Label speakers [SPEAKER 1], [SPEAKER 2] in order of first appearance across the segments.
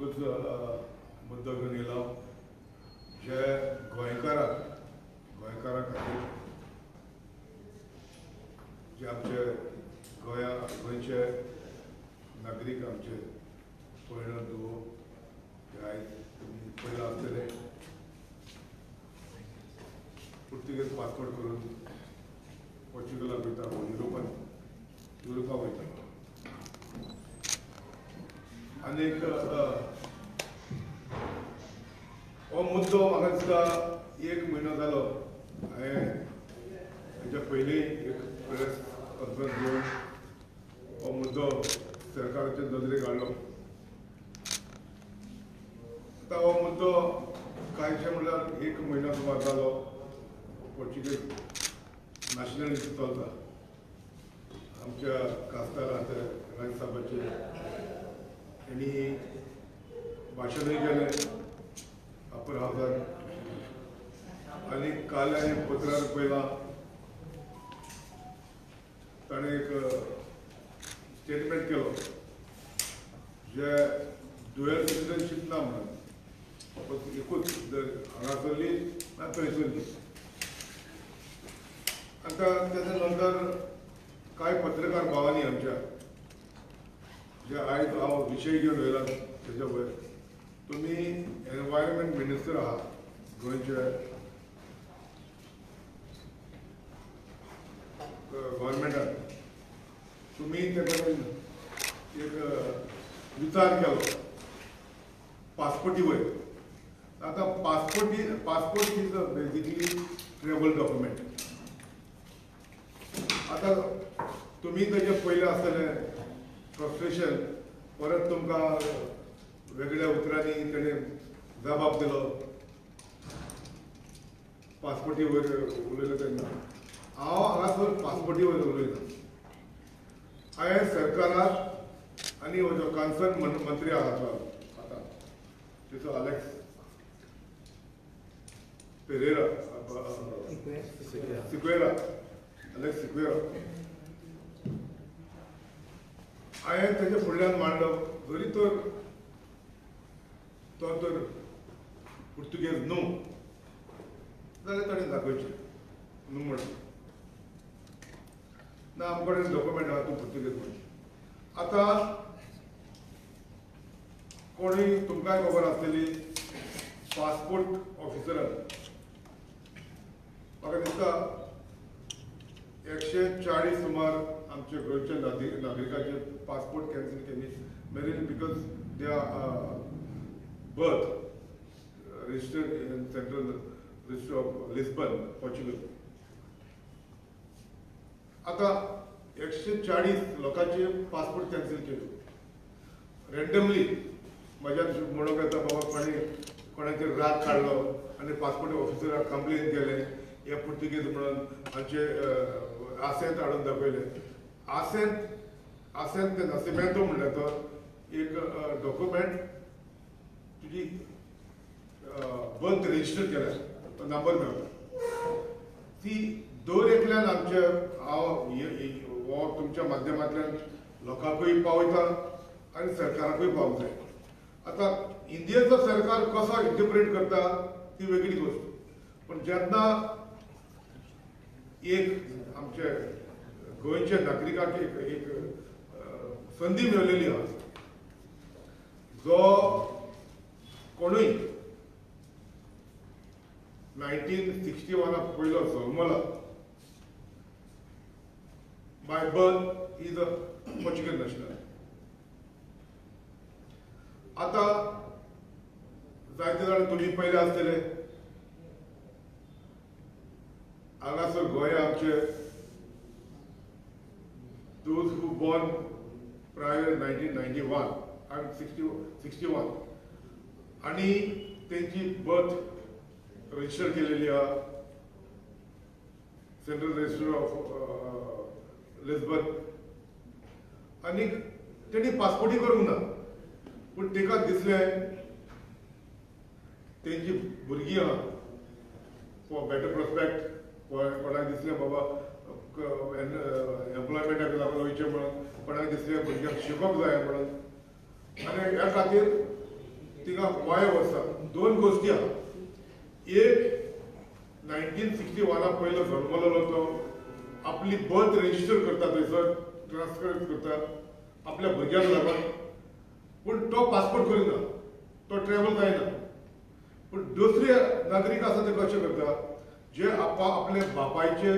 [SPEAKER 1] एकूच मुद्दो घेवन येयला जे गोंयकारांक गोंयकारां खातीर जे आमचे गोंया गोंयचे नागरीक आमचे पयणो दुवो जे आयज तुमी पयला आसतले पुर्तुगेज पासपोर्ट करून पोर्चुगलाक वयता, युरोपान युरोपाक वयता. आनी एक हो मुद्दो म्हाका दिसता एक म्हयनो जालो हांवें हेच्या पयलीं एक प्रेस कॉन्फरन्स घेवन हो मुद्दो सरकाराचे नदरेक हाडलो. आतां हो मुद्दो कांयशें म्हणल्यार एक म्हयनो सुमार जालो पोर्चुगीज नॅशनलिटी चलता. आमच्या खासदार आतां राज्यसभाचे हेणी भाशणूय केलें अपर हावसान आनी काल हांवें पत्रार पळयलां ताणें एक स्टेटमेंट केलो जे ड्युएल सिटीजनशीप ना म्हणून, फक्त एकूच जर हांगासरली ना थंयसरली. आतां तेच्या नंतर कांय पत्रकार भावांनी आमच्या जे आयज हांव विशय घेवन येयला तेच्या वयर तुमी एनवायरमेंट मिनिस्टर आहा गोंयचे गव्हर्मेंटान, तुमी ते कडेन एक विचार केलो पासपोर्टी वयर. आतां passport is a basically travel document. आतां तुमी तेजें पयलें आसतलें फ्रस्ट्रेशन, परत तुमकां वेगळ्या उतरांनी तेणें जबाब दिलो पासपोर्टी वयर उलयलो तेन्ना. हांव हांगासर पासपोर्टी वयर उलयना. हांवें सरकाराक आनी हो जो कन्सर्न मंत्री आहा तो आतां तेचो अलेक्स पेरेरा सिक्वेरा, अलेक्स सिक्वेरा, हांवें तेजे फुडल्यान मांडलो. जरी तर तो तर पुर्तुगेज न्हू जाल्यार ताणें दाखोवचें न्हू म्हणून ना आमचे कडेन डॉक्युमेंट आहा तूं पुर्तुगेज म्हणून. आतां कोणूय तुमकांय खबर आसतली पासपोर्ट ऑफिसरान म्हाका दिसता 140 सुमार आमचे गोंयच्या नागरिकांचे पासपोर्ट कॅन्सील केली mainly because they are birth registered in central register of Lisbon, Portugal. आतां 140 लोकांचे पासपोर्ट कॅन्सील केले रँडमली. म्हज्या म्हणूंक येता बाबा कोणी कोणाचेर राग काडलो आनी पासपोर्ट ऑफिसराक कंप्लेन केलें हे पुर्तुगेज म्हणून हांचे आसेंत हाडून दाखयलें. आसेंत आसेंत ते नासिमेंतो म्हणल्यार तो एक डॉक्युमेंट तुजी बर्थ रजिस्टर केल्या तो नंबर मेळटा. ती दर एकल्यान आमचे हांव हो तुमच्या माध्यमांतल्यान लोकांकूय पावयता आनी सरकाराकूय पावंक जाय. आतां इंडियेचो सरकार कसो इंटरप्रेट करता ती वेगळी गोश्ट, पूण जेन्ना एक आमचे गोंयच्या नागरिकांक एक एक संदी मेळलेली आसा जो कोणूय 1961 पयलो जल्मला by birth is a Portuguese national. आतां जायते जाण तुमी पयले आसतले हांगासर गोंय आमचे those who born prior 1991 and 61 आनी तेंची बर्थ रजिस्टर केलेली आहा सेंट्रल रजिस्टर ऑफ लिस्बन आनी तेणी पासपोर्टूय करूंक ना, पूण ताका दिसलें तेंची भुरगीं आहा फॉर बेटर प्रोस्पेक्ट, कोणाक दिसलें बाबा एम्प्लॉयमेंटाक लागून वयचें म्हणून, कोणाक दिसलें भुरग्यांक शिकोवंक जाय म्हणून, आनी ह्या खातीर तिंगा गोंया वर्सा दोन गोश्टी आहा. एक 1961 पयलो जल्मलेलो तो आपली बर्थ रजिस्टर करता, थंयसर ट्रान्सफर करता आपल्या भुरग्याक लागून, पूण तो पासपोर्ट करिना, तो ट्रॅवल जायना. पूण दुसरे नागरीक आसा ते कशें करता, जे आपले बापायचे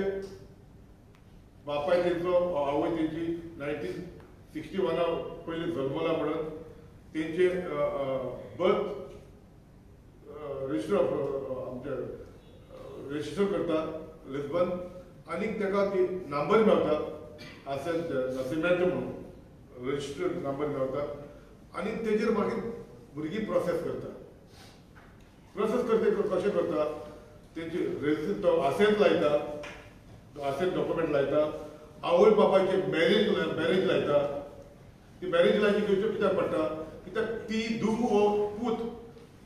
[SPEAKER 1] बापाय तेंचो आवय तेंची 1961 पयलीं जल्मला म्हणून तेंचे बर्थ रजिस्टर ऑफ आमचे रजिस्टर करता लिस्बन, आनी ताका ती नंबर मेळटा आसेंत नासिमेंत म्हणून रजिस्टर्ड नंबर मेळटा आनी तेजेर मागीर भुरगीं प्रोसेस करता. प्रोसेस करते कशें करता, तेंची रजिस्टर तो आसेंत लायता, आसेंत डॉक्युमेंट लायता, आवय बापायची मॅरेज लायता. ती मॅरेज लायची खंयच्यो कित्याक पडटा, कित्याक ती धूव हो पूत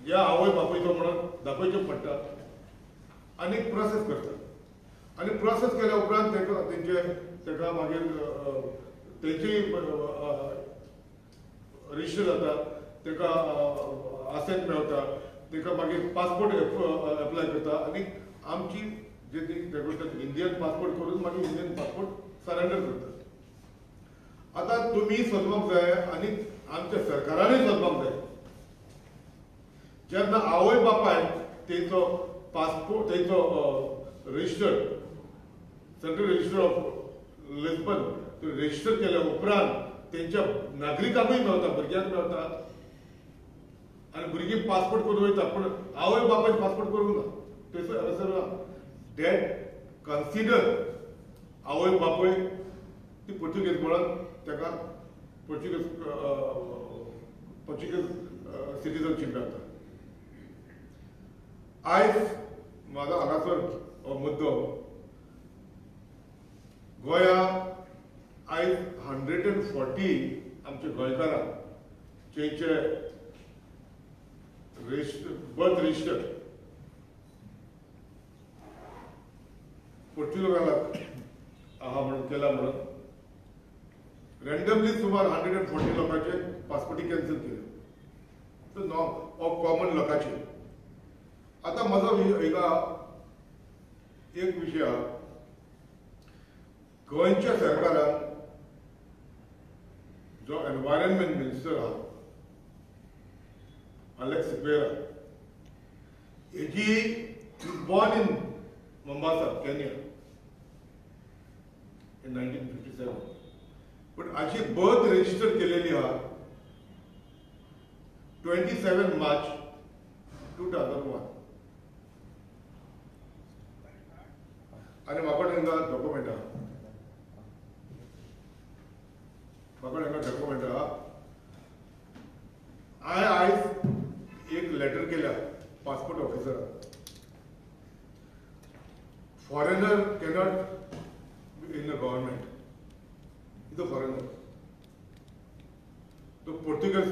[SPEAKER 1] ह्या आवय बापायचो म्हणून दाखोवचें पडटा आनी प्रोसेस करता. आनी प्रोसेस केल्या उपरांत ताका तेंचे ताका मागीर तेंची रजिस्टर जाता, ताका आसेंत मेळटा, ताका मागीर पासपोर्ट एप्लाय करता आनी आमची जे ती इंडियन पासपोर्ट करून मागीर इंडियन पासपोर्ट सरेंडर करता. आतां तुमी समजूंक जाय आनी आमच्या सरकारानूय समजूंक जाय, जेन्ना आवय बापाय तेंचो पासपोर्ट तेंचो register central register of Lisbon register केल्या उपरांत तेंच्या नागरिकांकूय मेळटा, भुरग्यांक मेळटा आनी भुरगीं पासपोर्ट करून वयता, पूण आवय बापायन पासपोर्ट करूंक ना. थंयसर हांगासर ना that consider आवय बापूय ती पुर्तुगेज म्हणून ताका पुर्तुगेज पुर्तुगेज सिटीजनशीप मेळटा. आयज म्हाजो हांगासर हो मुद्दो, गोंया आयज 140 आमच्या गोंयकारांक जेंचे बर्थ रजिस्टर पोर्तुगालाक आहा म्हणून केला म्हणून रँडमली सुमार 140 लोकांचे पासपोर्टी कॅन्सल केले, नो ऑफ कॉमन लोकांचे. आतां म्हजो हिंगा एक विशय आहा, गोंयच्या सरकारान जो एनवायरमेंट मिनिस्टर आहा अलेक्स सिक्वेरा, हेजी is born in Mombasa, Kenya in 1957, but हाची बर्थ रजिस्टर केलेली आहा 27 मार्च 2001. आनी म्हाका हांगा डॉक्युमेंट आहा, म्हाका हांगा डॉक्युमेंट आहा. हांवें आयज एक लेटर केल्या passport ऑफिसराक, foreigner cannot in the government, is a foreigner. तो पोर्तुगेज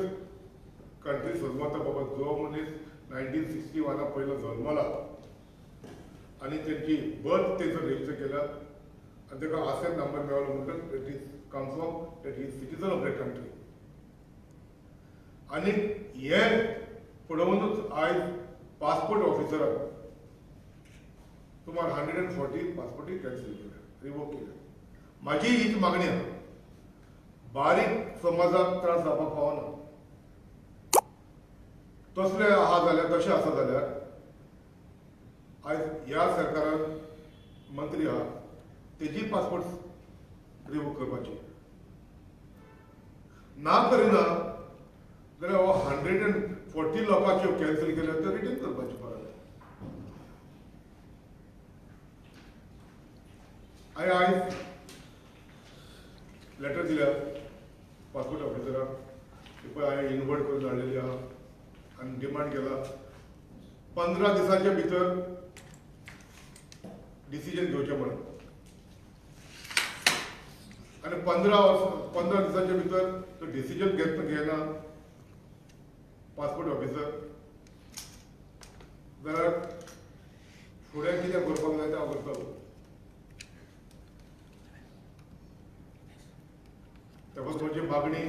[SPEAKER 1] कंट्री जल्मता बाबा, जो मनीस 1961 पयलो जल्मला आनी तेंची बर्थ तेचो रजिस्टर केला आनी ताका आसेंत नंबर मेळ्ळो म्हणटकच it is confirm that he is citizen of that country. आनी हें पळोवनूच आयज पासपोर्ट ऑफिसराक सुमार 140 पासपोर्टूय कॅन्सल केल्या, रिवोक केल्या. म्हाजी हीच मागणी आसा, बारीक समाजाक त्रास जावपाक फावना. तसले आहा जाल्यार तशें आसा जाल्यार आयज ह्या सरकारान मंत्री आहा तेजी पासपोर्ट रिवोक करपाची ना करिना जाल्यार हो 140 लोकांच्यो कॅन्सल केल्या त्यो रिटर्न करपाची परत. हांवें आयज लेटर दिल्या पासपोर्ट ऑफिसराक, ती पळय हांवें इनवर्ट करून धाडलेली आहा आनी डिमांड केला 15 दिसांच्या भितर डिसिजन घेवचें म्हणून. आनी 15 दिसांच्या भितर तो डिसिजन घेना पासपोर्ट ऑफिसर जाल्यार फुडें कितें करपाक जाय तें हांव करतलो. ताका म्हजी मागणी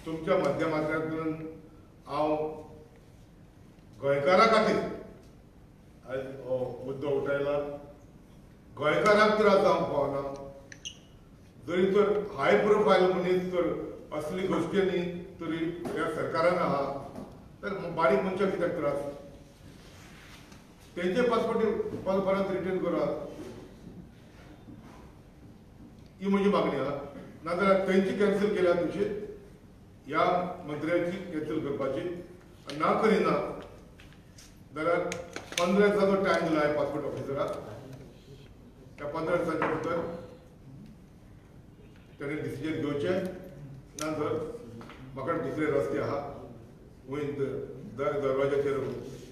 [SPEAKER 1] तुमच्या माध्यमांतल्यान हांव गोंयकारा खातीर आयज हो मुद्दो उठायला. गोंयकारांक त्रास जावंक पावना. जरी तर हाय प्रोफायल मनीस तर असली गोश्टींनी तरी ह्या सरकारान आहा तर बारीक मनशाक कित्याक त्रास? तेंचे पासपोर्ट परत रिटर्न करात ही म्हजी मागणी आहा. नाजाल्यार तेंची कॅन्सल केल्या तुजी ह्या मंत्र्याची कॅन्सल करपाची ना करिना जाल्यार 15 दिसाचो टायम दिला आहे पासपोर्ट ऑफिसराक. त्या 15 दिसाच्या भितर ताणें डिसिजन घेवचें, ना जर म्हाका दुसरे रस्ते आहा वयर दरवाजाचेर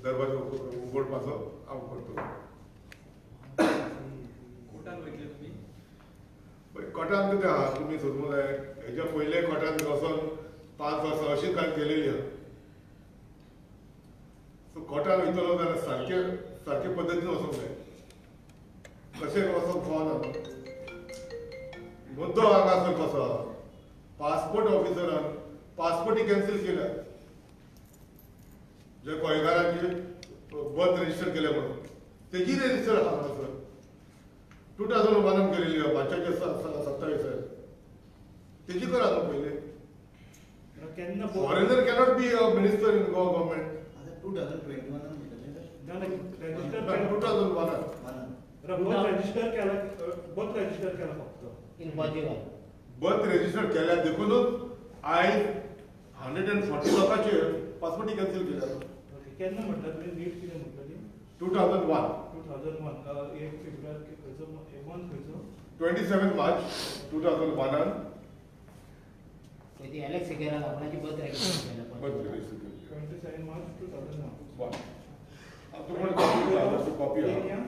[SPEAKER 1] दरवाजो उगडपाचो हांव करतलो.
[SPEAKER 2] कोर्टान वयतले तुमी?
[SPEAKER 1] कोर्टान कितें आहा तुमी सोदूंक जाय. हेज्या पयले कोर्टान वचोन 5 वर्सां अशीच हांवें केलेली आहा. सो कोर्टान वयतलो जाल्यार सारके सारके पद्दतीन वचोंक जाय, कशें वचोंक फावना. मुद्दो हांगासर कसो आहा, पासपोर्ट ऑफिसरान पासपोर्टी कॅन्सल केल्या जे गोंयकारांची बर्थ रजिस्टर केल्या म्हणून तेजी रजिस्टर आहा हांगासर 2001 केलेली आहा मार्चाच्या 27 तेजी करा न्हू पयलीं.
[SPEAKER 3] केन्ना
[SPEAKER 1] Foreigner cannot be a minister in Goa government.
[SPEAKER 4] आता 2021 म्हणटलें.
[SPEAKER 1] 2001
[SPEAKER 3] बर्थ रजिस्टर केला, बर्थ रजिस्टर केला फक्त
[SPEAKER 5] इन पोर्चुगल.
[SPEAKER 1] बर्थ रजिस्टर केल्या देखूनच आयज 140 लोकांचे पासपोर्टी कॅन्सल केल्या.
[SPEAKER 3] केन्ना म्हटलं तुमी डेट कितें म्हटलं ती?
[SPEAKER 1] 2001.
[SPEAKER 3] 2001 एक फेब्रुवारी खंयचो मंथ खंयचो?
[SPEAKER 1] 27 मार्च 2001
[SPEAKER 5] ती एलेक्स सिकेरा आपणाची बर्थ रजिस्टर केला.
[SPEAKER 1] बर्थ रजिस्टर केली.
[SPEAKER 3] 27 मार्च 2001.
[SPEAKER 1] तुमकां कॉपी आहा, कॉपी आहा.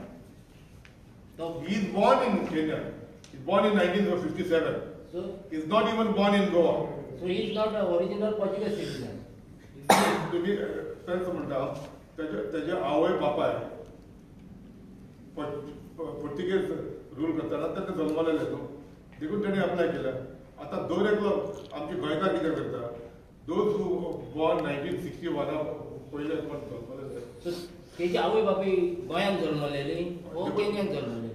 [SPEAKER 5] तो
[SPEAKER 1] He is born in Kenya. He is born in 1957.
[SPEAKER 5] So
[SPEAKER 1] He is not even born in Goa.
[SPEAKER 5] So he is not a original Portuguese citizen.
[SPEAKER 1] तुम्ही तेच म्हणटा तेजे आवय बापाय पुर्तुगेज रूल करताना ताका जल्मलेले न्हू, देखून तेणी अप्लाय केल्या. आतां दर एकलो आमचे गोंयकार कितें करता, those who born 1961 पयले कोण जल्मलेले.
[SPEAKER 5] सो तेजी आवय बापूय गोंयांत जल्मलेली वो केन्यान जल्मलेली?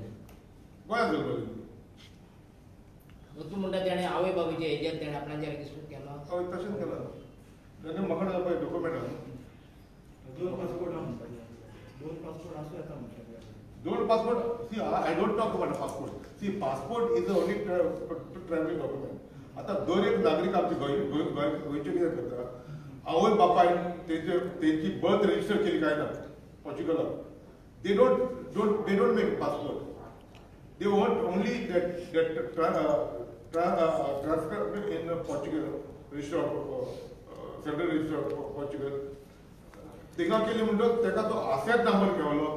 [SPEAKER 1] गोंयांत जल्मलेली.
[SPEAKER 5] तूं म्हणटा तेणें आवय बापूयच्या हेजेर तेणें आपणाचें रजिस्टर केलो?
[SPEAKER 1] हय तशेंच केलां तेन्ना म्हाका पळय डॉक्युमेंट आहा.
[SPEAKER 3] दोन पासपोर्ट आहा म्हणटा, दोन पासपोर्ट आसूं येता म्हणटा.
[SPEAKER 1] दोन passport. See, I don't talk about passport. See, passport is only travelling document. आतां दर एक नागरीक आमचे गोंयचे कितें करता, आवय बापायन तेंची बर्थ रजिस्टर केली काय ना पोर्चुगलाक, they don't make passport. They want only that transfer in Portugal register of central register of Portugal. थिंगा केली म्हणटकच तेका तो आसेट नंबर मेवलो,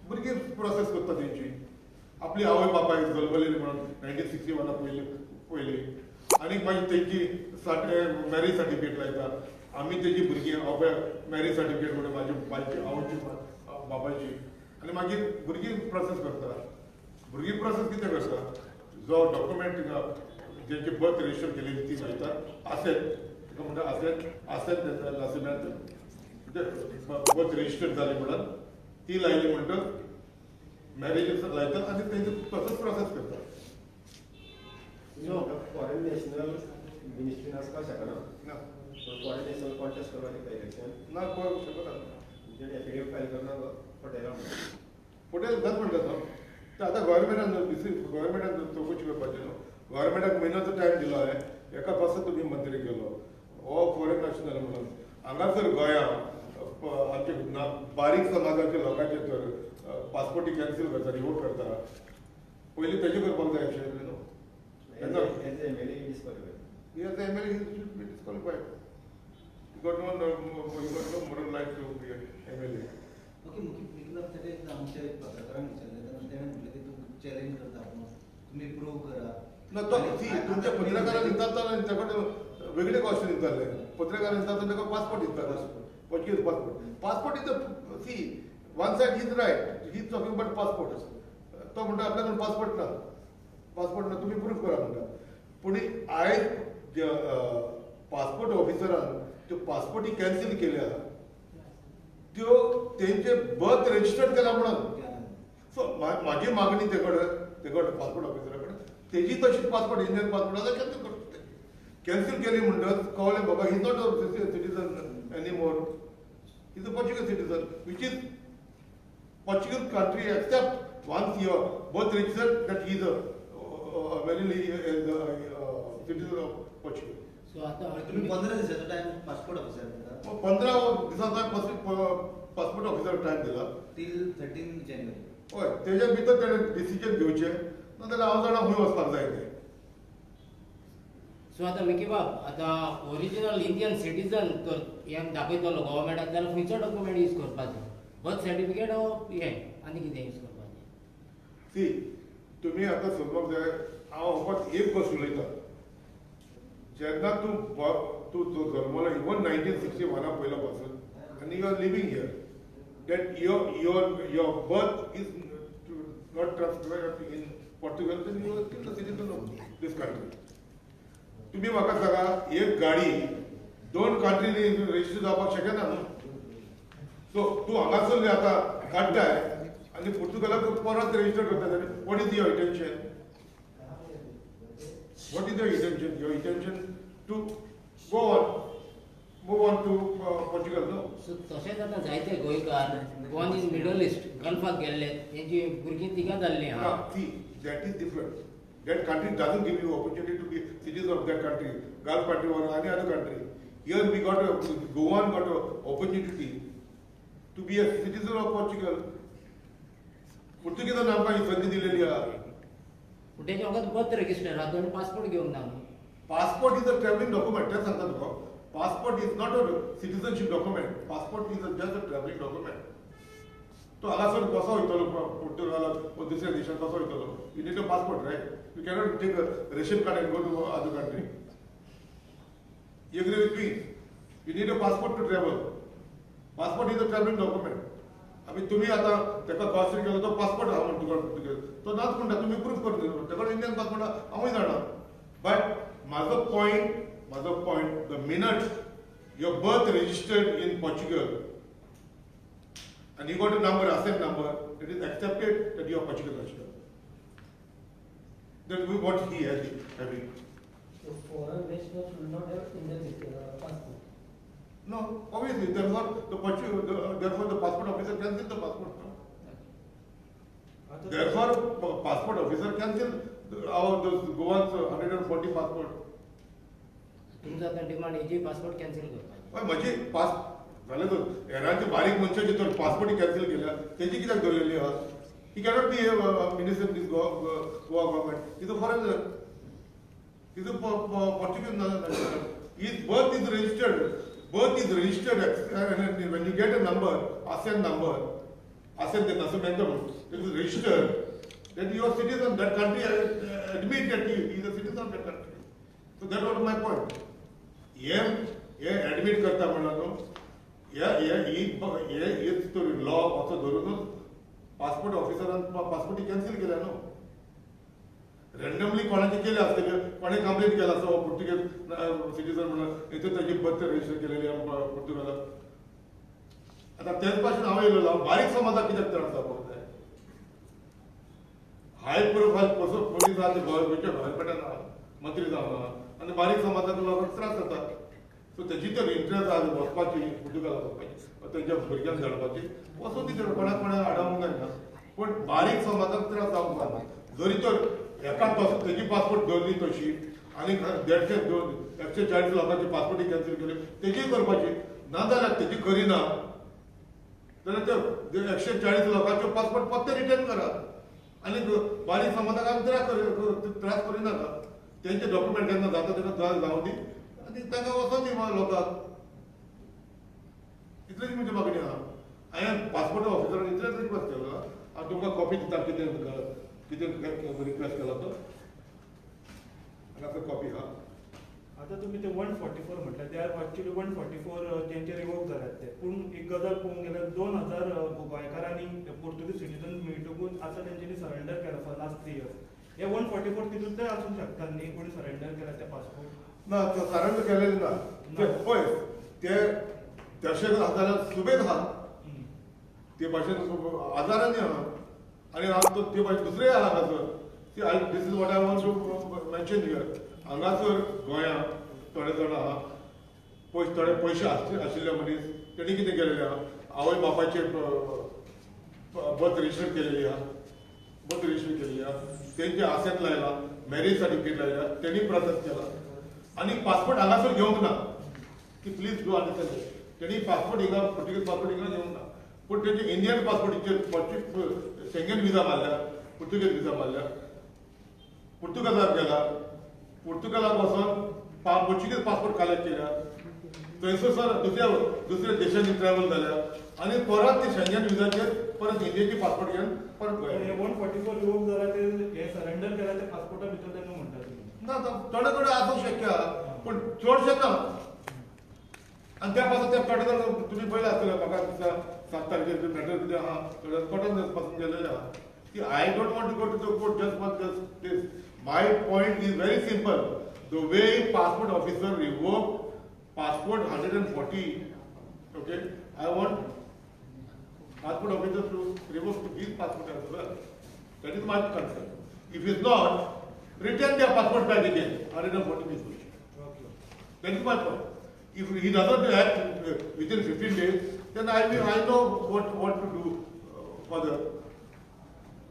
[SPEAKER 1] भुरगीं प्रोसेस करता तेंची. आपली आवय बापाय जल्मलेली म्हणून 1961 पयली पयली आनीक मागीर तेंची मॅरेज सर्टिफिकेट लायता. आमी तेजी भुरगीं आवय मॅरेज सर्टिफिकेट म्हणून म्हाजी बायची आवयची बापायची, आनी मागीर भुरगीं प्रोसेस करता. भुरगीं प्रोसेस कितें करता, जो डॉक्युमेंट थिंगा जेंची बर्थ रजिस्टर केलेली ती लायता आसेट, ताका म्हणटा आसेट, आसेट नासिमेंत बर्थ रजिस्टर जाली म्हणून ती लायली म्हणटकच मॅरेज लायता आनी तेंचे तसोच प्रोसेस करता.
[SPEAKER 6] फॉरेन नॅशनल मिनिस्ट्रीन आसपाक शकना.
[SPEAKER 1] ना,
[SPEAKER 6] फॉरेन नॅशनल कॉन्टेस्ट करपाक शकता इलेक्शन
[SPEAKER 1] ना कळूंक शकना.
[SPEAKER 6] म्हणजे एफिडेवीट फायल करना पटेला
[SPEAKER 1] पटेल जात म्हणटा न्हू. ते आतां गव्हर्मेंटान दुसरी गव्हर्मेंटान चवकशी करपाची न्हू. गव्हर्मेंटाक म्हयन्याचो टायम दिलो हांवें, एका पासत तुमी मंत्री केलो हो फॉरेन नॅशनल म्हणून. हांगासर गोंया आमचे बारीक समाजाच्या लोकांचे तर पासपोर्टी कॅन्सल करता, रिवोक करता. पयलीं तेजें करपाक जाय आशिल्लें न्हू.
[SPEAKER 6] As M L A disqualify.
[SPEAKER 1] As M L A should be disqualified. He got no moral right to be M L A.
[SPEAKER 4] Okay, मुखी ताणें एकदां आमच्या पत्रकारांक विचारलें तेन्ना तेणें म्हटलें की तूं चॅलेंज करता आपूण, तुमी प्रूव करा.
[SPEAKER 1] ना तो सी तुमच्या पत्रकारांक विचारता तेंच्या कडेन वेगळे क्वेश्चन विचारले. पत्रकारांक विचारता ताका पासपोर्ट विचारता, Portuguese passport. Passport is a see one side he is right, he is talking about passport. तो म्हणटा आपल्याकडे पासपोर्ट ना, पासपोर्ट ना तुमी प्रूफ करा म्हणटा. पूण आयज पासपोर्ट ऑफिसरान त्यो पासपोर्टी कॅन्सल केल्या त्यो तेंचे बर्थ रजिस्टर्ड केला म्हणून. सो म्हाजी मागणी ते कडेन ते कडेन पासपोर्ट ऑफिसरा कडेन तेजी तशीच पासपोर्ट इंडियन पासपोर्ट आसा कॅन्सल करता. कॅन्सल केली म्हणटच कळ्ळें बाबा he not a citizen any more, is a Portuguese citizen, which is Portugal country accept once your birth registered that he is a verily citizen of Portugal.
[SPEAKER 5] So आतां
[SPEAKER 4] तुम्ही 15 दिसाचो time passport officer दिता.
[SPEAKER 1] 15 दिसांचो passport officer time दिला
[SPEAKER 4] till 13 जानेवारी.
[SPEAKER 1] हय, तेज्या भितर तेणें डिसिजन घेवचें, नाजाल्यार हांव जाणा खंय वचपाक जाय तें.
[SPEAKER 5] सो आतां मिकी बाब, आतां ओरिजिनल इंडियन सिटीजन तर हें दाखयतलो गव्हर्मेंटाक जाल्यार खंयचो डॉक्युमेंट यूज करपाचो? बर्थ सर्टिफिकेट ओ हें आनी कितें यूज करपाचें?
[SPEAKER 1] सी, तुमी आतां समजूंक जाय, हांव फकत एक गोश्ट उलयतां. जेन्ना तूं तूं जल्मलो इवन 1961 पयलो पासून आनी you are living here, that your your your birth is not transferred in Portugal, then you are still the citizen of this country. तुम्ही म्हाका सांगा, एक गाडी 2 कंट्रीनी रजिस्टर जावपाक शकना न्हू. सो तूं हांगासरली आतां काडटाय आनी पुर्तुगालाक परत रजिस्टर करता जाल्यार what is your intention? What is your intention? Your intention to go on, move on to Portugal, no?
[SPEAKER 5] So तशेंच आतां जायते गोंयकार गॉन इन मिडल इस्ट गल्फाक गेल्ले, तेंची भुरगीं थिंगा जाल्लीं आहा.
[SPEAKER 1] See, that is different. That country doesn't give you opportunity to be citizen of that country, Gulf country or any other country. Here we got a, Goan got a opportunity to be a citizen of Portugal. पुर्तुगेजान आमकां ही संदी दिलेली आहा.
[SPEAKER 5] पूण तेजें फकत birth register आहा, तुवें passport घेवंक ना न्हू.
[SPEAKER 1] Passport is a travelling document, तें सांगता तुका. Passport is not a citizenship document. Passport is just a travelling document. तो हांगासर कसो वयतलो पुर्तुगालाक वा दुसऱ्या देशांत कसो वयतलो? You need a passport, right? You cannot take a ration card and go to other country. You agree with me? You need a passport to travel. Passport is a travelling document. आमी तुमी आतां ताका consider केलो तो passport आहा म्हण तुका पुर्तुगेज तो नाच म्हणटा, तुमी प्रूफ करून दिलो ताका इंडियन पासपोर्ट आहा हांवूय जाणा. बट म्हाजो point, the minute your birth registered in Portugal and you got a number, asset number, it is accepted that you are Portugal national. That is what he has having.
[SPEAKER 2] So foreign nationals will not have Indian passport.
[SPEAKER 1] No, obviously, therefore the Portugal, therefore the passport officer cancel the passport. No? Therefore, passport officer cancel our those Goan's 140 passport.
[SPEAKER 5] तुमचा आतां demand हेजी passport cancel करपाची.
[SPEAKER 1] हय, म्हजी pass जालें तर हेरांचे बारीक मनशाचे तर पासपोर्ट कॅन्सल केल्या, तेजी कित्याक दवरलेली आहा? He cannot be a minister in this Goa government. He is a foreigner. He is a Portuguese national. His birth is registered. Birth is registered, and when you get a number, ASEAN number, ASEAN the Nascimento, it is registered, then you are citizen. That country admit that he is a citizen of that country. So that was my point. हे हे admit करता म्हणला न्हू, हे हे ही हे हीच तो लॉ असो धरूनच पासपोर्ट ऑफिसरान पासपोर्ट कॅन्सल केल्या न्हू. रँडमली कोणाचे केले आसतले, कोणें कंप्लेन केला आसा हो पुर्तुगेज सिटीजन म्हणून इथं ताची बर्थ रजिस्टर केलेली आहा पुर्तुगालाक. आतां तेच भाशेन हांव येयलेलो, हांव बारीक समाजाक कित्याक त्रास जावपाक जाय? हाय प्रोफायल कसो पोलीस आहा ते गोंयच्या गव्हर्मेंटान आहा, मंत्री जावन आहा, आनी बारीक समाजाक लोकांक त्रास जाता. सो तेजी तर इंट्रस्ट आहा वचपाची, पुर्तुगालाक वचपाची, तेंच्या भुरग्यांक धाडपाची, वचूं ती कोणाक कोणाक आडावंक जायना, पूण बारीक समाजाक त्रास जावंक जायना. जरी तर एका तसो तेजी पासपोर्ट दवरली तशी आनी 150 2 140 लोकांची पासपोर्ट कॅन्सल केली तेजी करपाची, नाजाल्यार तेजी करिना जाल्यार ते 140 लोकांच्यो पासपोर्ट परते रिटर्न करात आनी बारीक समाजाक आमी त्रास करिनाका. तेंचे डॉक्युमेंट केन्ना जाता तेन्ना जावं दी आनी तांकां वचों दी लोकांक. इतलीच म्हजी मागणी आहा. हांवें पासपोर्ट ऑफिसरान इतलेच रिक्वेस्ट केलो, हांव तुमकां कॉपी दिता कितें कितें रिक्वेस्ट केला तो हांगासर कॉपी आहा.
[SPEAKER 3] आतां तुमी ते 144 म्हटल्यार they are actually 144 तेंचे रिवोक जाल्यात ते. पूण एक गजाल पळोवंक गेल्यार 2000 गोंयकारांनी पोर्तुगीज सिटीजन मेळटकूच आतां तेंच्यांनी सरेंडर केला फॉर लास्ट 3 इयर्स. हे 144 तितूंतले आसूंक शकता न्ही कोणी सरेंडर केला ते पासपोर्ट?
[SPEAKER 1] ना, सरेंडर केलेले ना. ते पळय ते तशें आसा जाल्यार सुबेद आहा. ते भाशेन हजारांनी आहा आनी हांव ते भाशेन दुसरेय आहा हांगासर. See, this is what I want to mention here. हांगासर गोंयांत थोडे जाण आहा, पयशे, थोडे पयशे आशिल्ले मनीस, तेणी कितें केलेलें आहा, आवय बापायचे बर्थ रजिस्टर केलेली आहा, बर्थ रजिस्टर केलेली आहा, तेंचे आसेत लायला, मॅरेज सर्टिफिकेट लायला, तेणी प्रोसेस केला आनी पासपोर्ट हांगासर घेवंक ना की प्लीज do understand. तेणी पासपोर्ट हिंगा, पुर्तुगीज पासपोर्ट हिंगा घेवंक ना, पूण तेंचे इंडियन पासपोर्टीचेर शेंगेन विजा मारल्या, पुर्तुगेज विजा मारल्या, पुर्तुगालाक गेला, पुर्तुगालाक वचोन पुर्तुगेज पासपोर्ट कलेक्ट केल्या, थंयसर सर दुसऱ्या दुसऱ्या देशांनी ट्रॅव्हल जाल्या आनी परत ते शेंगेन विजाचेर परत इंडियेचे पासपोर्ट घेवन परत गोंया.
[SPEAKER 3] 144 रिवोक जाला ते हे सरेंडर केला ते पासपोर्टा भितर तांकां म्हणटा तुमी.
[SPEAKER 1] ना, थोडे थोडे आसूंक शक्य आहा, पूण चडशे ना. आनी त्या पासून ते थोडे जाण तुमी पळयला आसतले, म्हाका दिसता 7 तारखेर मॅटर कितें आहा, थोडे कोर्टान पासून गेलेले आहा की I don't want to go to the court just for just this. My point is very simple. The way passport officer revoke passport 140, okay, I want passport officer to revoke these passport as well. That is my concern. If it's not, return their passport back again, 140 people.
[SPEAKER 3] Okay.
[SPEAKER 1] That is my point. If he doesn't act within 15 days, then I know what to do further.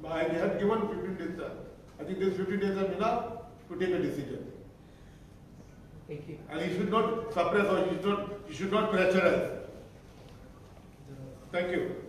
[SPEAKER 1] I have given 15 days time. I think this 15 days are enough to take a decision.
[SPEAKER 2] Thank you.
[SPEAKER 1] And he should not suppress or he should not pressurize. Thank you.